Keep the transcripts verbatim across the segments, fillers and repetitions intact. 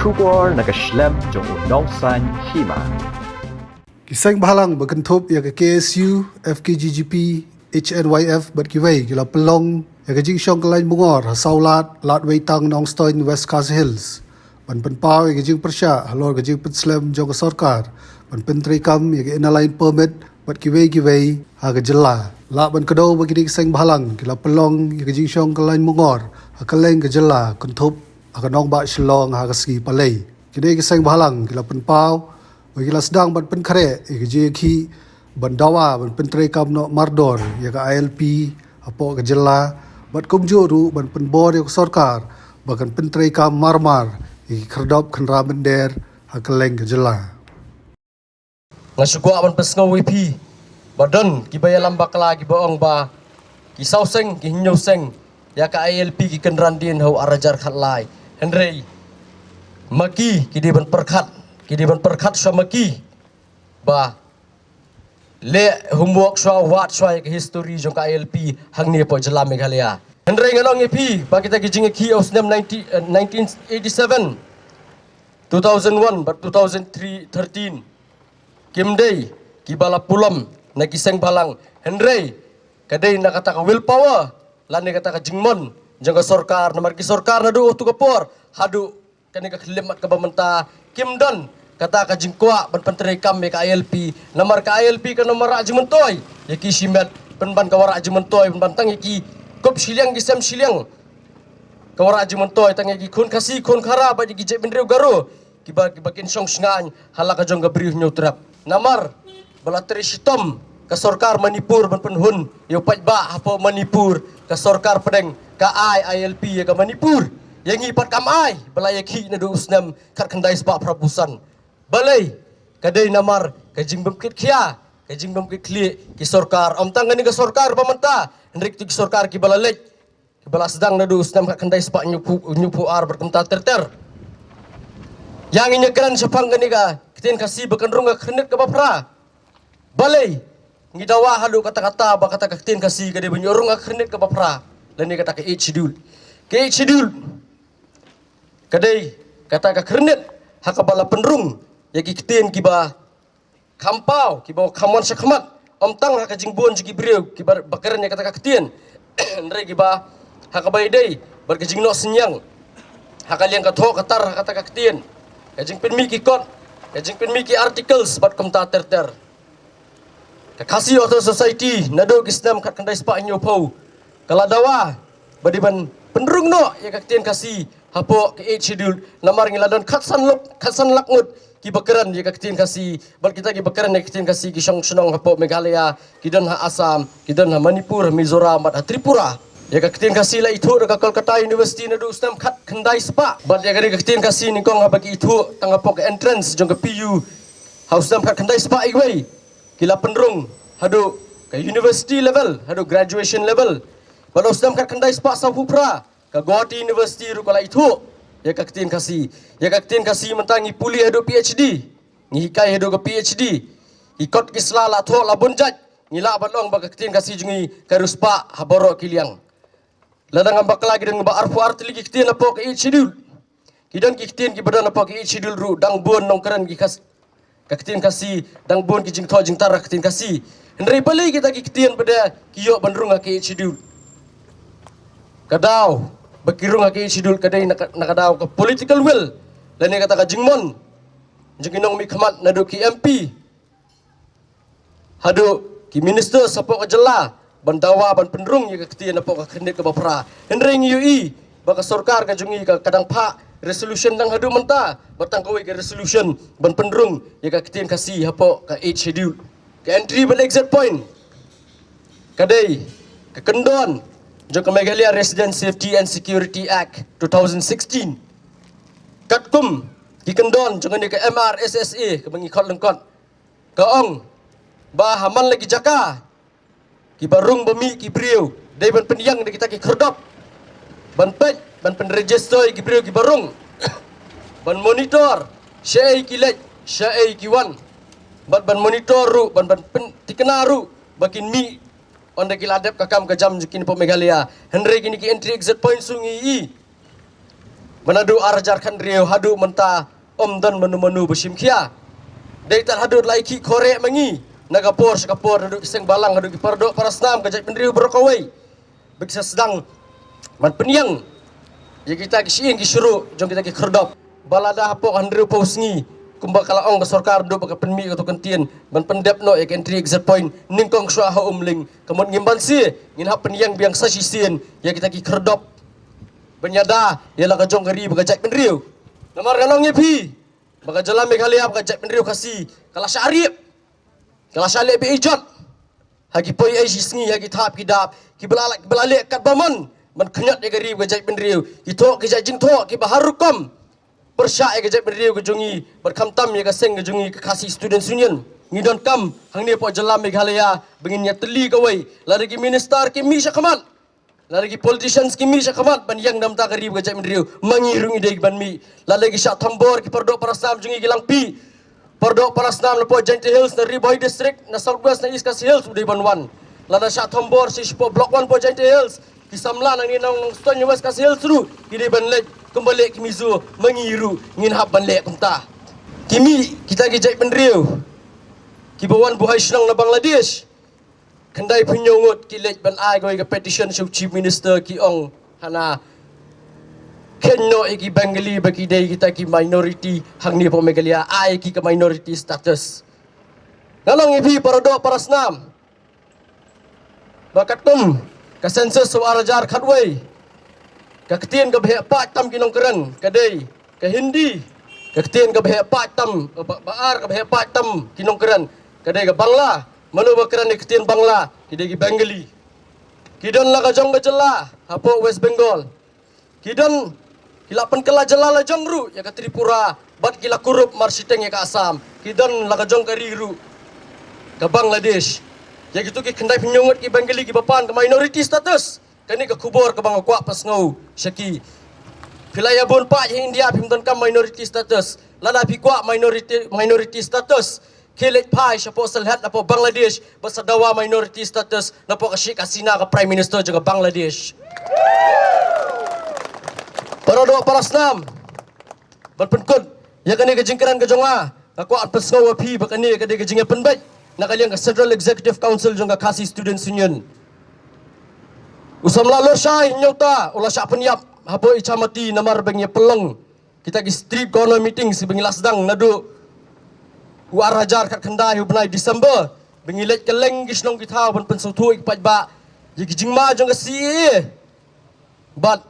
Khubor na ka shlem jong u nongsan hima. Ki seng bhalang ba kynthup ïa ka K S U, F K J G P, H N Y F bad kiwei ki la pynlong ïa ka jingshong kyllain bungor ha Sawlad, Lad Weitang, Nongstoiñ, West Khasi Hills, ban pynpaw ïa ka jingpyrshah halor ka jingpynslem jong ka sorkar ban pyntreikam ïa ka Inner Line Permit bad kiwei kiwei ha ka jylla. Lah ban kdew ba kine ki seng bhalang ki la pynlong ïa ka jingshong kyllain bungor ha kylleng ka jylla, kynthup ha ka nongbah Shillong ha ka sngi Palei. Kine ki seng bhalang ki la pynpaw ba ki la sdang ban pynkhreh ïa ka jingïakhih ban dawa ban pyntreikam noh mardor ïa ka I L P hapoh ka jylla, bad kumjuh ruh ban pynbor ïa ka sorkar ba kan pyntreikam marmar ïa ki khyrdop khynra mynder ha kylleng ka jylla. Nga shu kwah ban pynsngew ïa phi ba don kiba ïalam bakla kiba ong ba ki saw seng, ki hynñiew seng ïa ka I L P ki kynran dien ha u ar hajar khatlai. Hynrei ma ki, ki dei ban pyrkhat, ki dei ban pyrkhat shuwa ma ki ba leh homework shuwa, wad shuwa ïa ka history jong ka I L P hangne hapoh jylla Meghalaya. Hynrei ngan ong ïa phi ba kita ki jingïakhih ha u snem nineteen, eh, nineteen eighty-seven, two thousand one bad two thousand three, thirteen kim dei kiba la pulom na ki seng bhalang, hynrei ka dei na kata ka willpower lane kata ka jingmon jong ka sorkar, namar ki sorkar naduh utu ka por haduh kane ka khyllipmat kaba mynta kim don kata ka jingkwah ban pyntreikam ïa ka I L P, namar ka I L P kan ym wanrah jingmyntoi ïa ki shimet, pynban ka wanrah jingmyntoi pynban tang ïa ki kup shiliang ki sem shiliang. Ka wanrah jingmyntoi tang ïa ki khun Khasi, khun Khara bad ïa ki jaitbynriew Garo kiba, kiba kin shong shngaiñ ha la ka jong ka Bri u Hynñiewtrep. Namar ba la trei shitom ka sorkar Manipur ban pynhun ïa u paidbah hapoh Manipur, ka sorkar pdeng ka ai I L P ïa ka Manipur. Ïa ngi pat kam ai, ba la ïakhih naduh u snem khatkhyndai spah phraphew san. Balei? Ka dei namar ka jingbym kit khia, ka jingbym kit khlieh ki sorkar, ym tang kane ka sorkar ba mynta, hynrei kito ki sorkar kiba la leit, kiba la sdang naduh u snem khatkhyndai spah hynñiewphew, hynñiewphew ar bad kumta ter ter. Ïa ngi ngin ïakren shaphang kane ka ktien Khasi ba kan rung ha ka khyrnit kaba phra. Balei ngi dawa haduh katta katta ba kata ka ktien Khasi ka dei ban ïoh rung ha ka khyrnit kaba phra, lane kata ka Eighth Schedule? Ka Eighth Schedule ka dei kata ka khyrnit ha kaba la pynrung ïa ki ktien kiba kham paw, kiba kham wan shakhmat, ym tang ha ka jingbun jong ki briew kiba, ba kren ïa kata ka ktien, hynrei kiba ha kaba ïadei bad ka jingnoh synñiang ha ka liang ka thoh ka tar ha kata ka ktien, ka jingpynmih ki kot, ka jingpynmih ki articles bad kumta ter ter. Ka Khasi Authors Society naduh ki snem khatkhyndai spah hynñiewphew ka la dawa ba dei ban pynrung noh ïa ka ktien Khasi hapoh ka Eighth Schedule, namar ngi la don khatsan lak, khatsan lak ngut kiba kren ïa ka ktien Khasi, bad kita kiba kren ïa ka ktien Khasi ki shong shnong hapoh Meghalaya, ki don ha Assam, ki don ha Manipur, ha Mizoram bad ha Tripura. Ïa ka ktien Khasi la ithuh da ka Kolkata University naduh u snem khatkhyndai spah, bad ïa kane ka ktien Khasi nyngkong haba ki ithuh tang hapoh ka entrance jong ka P U ha u snem khatkhyndai spah iwei, ki la pynrung haduh ka university level, haduh graduation level. Bad ha u snem khatkhyndai spah sawphew phra ka Guwahati University ruh ka la ithuh ïa ka ktien Khasi. Ïa ka ktien Khasi mynta ngi pule haduh P H D, ngi hikai haduh ka P H D. Ki kot ki sla la thoh la bun jait, ngi lah ban ong ba ka ktien Khasi jong ngi ka riewspah ha baroh ki liang. Lada ngam bakla ki don ba arphew ar tylli ki ktien hapoh ka Eighth Schedule. Ki don ki ktien kiba don hapoh ka Eighth Schedule ruh dang bun nongkren ki Khas-, ka ktien Khasi, dang bun ki jingthoh jingtar ha ka ktien Khasi. Hynrei balei kita ki ktien ba dei ki ïoh ban rung ha ka Eighth Schedule? Ka daw ba ki rung ha ka Eighth Schedule ka dei na ka, na ka daw ka political will lane kata ka jingmon jong ki nongmihkhmat naduh ki M P haduh ki minister hapoh ka jylla ban dawa ban pynrung ïa ka ktien hapoh ka khyrnit kaba phra. Hynrei ngi ïohi ba ka sorkar ka jong ngi ka, ka dang phah resolution tang haduh mynta, ba tang kawei ka resolution ban pynrung ïa ka ktien Khasi hapoh ka Eighth Schedule. Ka entry bad exit point ka dei ka kyndon jong ka Meghalaya Resident Safety and Security Act two thousand sixteen. Katkum ki kyndon jong kane ka M R S S A kaba ngi khot lyngkot, ka ong ba ha man la ki jaka kiba rung ba mih ki briew, dei ban pynïeng da kita ki khyrdop ban peit, ban pynregister ïa ki briew kiba rung, ban monitor shaei ki leit, shaei ki wan, bad ban monitor ruh, ban, ban pynthikna ruh ba kin mih ynda ki la dep ka kam ka jam jong ki hapoh Meghalaya. Hynrei kine ki entry exit points ruh ngi ïohi Ba naduh ar hajar khathynriew haduh mynta ym don mano mano ba shim khia. Dei tad haduh la ïa ki khore ma ngi. Na ka por sha ka por, naduh ki seng balang haduh ki paradoh parasnam ka jaitbynriew baroh kawei ba ki sa sdang ban pynïeng ïa kita ki shyieng ki shyieng jong kita ki khyrdop. Ba lada hapoh hynriewphew sngi, kumba ka la ong ka sorkar, duh ba ka pynmih kato ka ktien ban pyndep noh ïa ka entry exit point nyngkong shuwa ha Umling, ka mut ngim banse, ngin hap pynïeng biang sa shisien ïa kita ki khyrdop ban ïada ïa la ka jong ka ri bad ka jaitbynriew. Namar ngan ong ïa phi ba ka jylla Meghalaya bad ka jaitbynriew Khasi ka la shah rieh, ka la shah leh beit jot ha ki poi ei shi sngi, ha ki thap ki dap, ki ba la, ki ba la leh katba mon ban khñiot ïa ka ri bad ka jaitbynriew. Ki thoh ki jait jingthoh kiba har rukom pyrshah ïa ka jaitbynriew ka jong ngi bad khamtam ïa ka seng ka jong ngi ka Khasi Students' Union. Ngi donkam hangne hapoh jylla Meghalaya ba ngin ïatylli kawei. Lada ki minister kim mih sha khmat, lada ki politicians kim mih sha khmat ban ïeng na ka bynta ka ri bad ka jaitbynriew, ma ngi ruh ngi dei ban mih. Lada ki shah thombor ki paradoh parasnam jong ngi, ki Langpih, paradoh parasnam napoh Jaintia Hills, na Ri Bhoi District, na South West, na East Khasi Hills, u dei ban wan. Lada shah thombor shi shapoh Block One poh Jaintia Hills, ki samla nangne na Nongstoiñ, West Khasi Hills ruh ki dei ban leit kumba leh ki Mizo, ma ngi ruh ngin hap ban leh kumta. Ki mih kita ki jaitbynriew kiba wan buhai shnong na Bangladesh, khyndai phew hynñiew ngut ki leit ban ai kawei ka petition sha u Chief Minister, ki ong hana, kheiñ noh ïa ki Bengali ba ki dei kita ki minority hangne hapoh Meghalaya, ai ïa ki ka minority status. Ngan ong ïa phi paradoh parasnam ba katkum ka census u ar hajar khatwei, ka ktien kaba heh paid tam ki nongkren ka dei ka Hindi. Ka ktien kaba heh paid tam, ba, ba ar kaba heh paid tam ki nongkren ka dei ka Bangla. Mano ba kren ïa ka ktien Bangla? Ki dei ki Bengali. Ki don la ka jong ka jylla hapoh West Bengal. Ki don, ki la pynkylla jylla la jong ruh ïa ka Tripura, bad ki la kurup mar shiteng ïa ka Assam. Ki don la ka jong ka ri ruh, ka Bangladesh. Ïa kito ki khyndai phew hynñiew ngut ki Bengali kiba pan ka minority status, kane ka khubor kaba nga kwah pynsngew sha ki. Phi la ïa bun paid ha India, phim donkam minority status. Lada phi kwah minority, minority status, khie leit phai shapoh Sylhet napoh Bangladesh bad sa dawa minority status napoh ka Sheikh Hasina, ka Prime Minister jong ka Bangladesh. Paradoh parasnam, ban pynkut ïa kane ka jingkren ka jong nga, nga kwah pynsngew ïa phi ba kane ka dei ka jingïapynbeit na ka liang ka Central Executive Council jong ka Khasi Students' Union. U samla Lorshai Hynñiewta u la shah pynïap hapoh Ichamati namar ba ngi ïa pynlong kita ki street corner meetings ba ngi la sdang naduh u ar hajar khatkhyndai u bnai December, ba ngi leit kylleng ki shnong ki thaw ban pynsngewthuh ïa ki paidbah ïa ki jingma jong ka C A A bad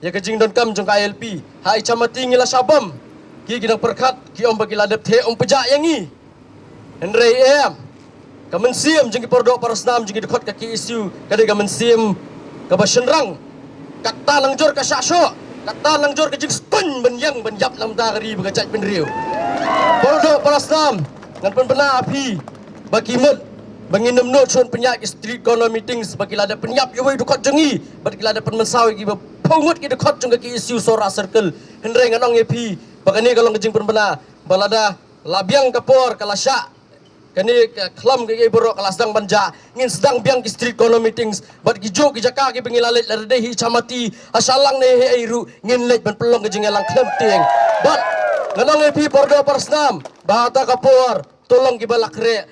ïa ka jingdonkam jong ka I L P. Ha Ichamati ngi la shah bam, ki, ki nongpyrkhat ki ong ba ki la dep theh umpjah ïa ngi. Hynrei em, ka mynsiem jong ki paradoh parasnam jong ki dkhot ka K S U ka dei ka mynsiem kaba shynrang. Kata langjor ka shah shoh, kata langjor ka jingstun ban ïeng ban ïap na ka bynta ka ri bad ka jaitbynriew. Paradoh parasnam, ngan pynbna ïa phi ba ki mut ba ngin ym nud shuh ban pynïaid ki street corner meetings ba ki la dep pynïap ïa uwei u dkhot jong ngi bad ki la dep pynmynsaw ïa ki baphew ngut ki dkhot jong ka K S U Sohra Circle. Hynrei ngan ong ïa phi ba kane ka long ka jingpynbna ba lada la biang ka por, ka la shah kane ka khlam ka ei baroh, ka la sdang ban jah, ngin sdang biang ki street corner meetings bad ki juh ki jaka kiba ngi la leit, lada dei hi Ichamati, ha Shillong ne hi ei ruh, ngin leit ban pynlong ka jingïalang khlem tieng. Bad ngan ong ïa phi paradoh parasnam ba hata ka por to long kiba la khreh.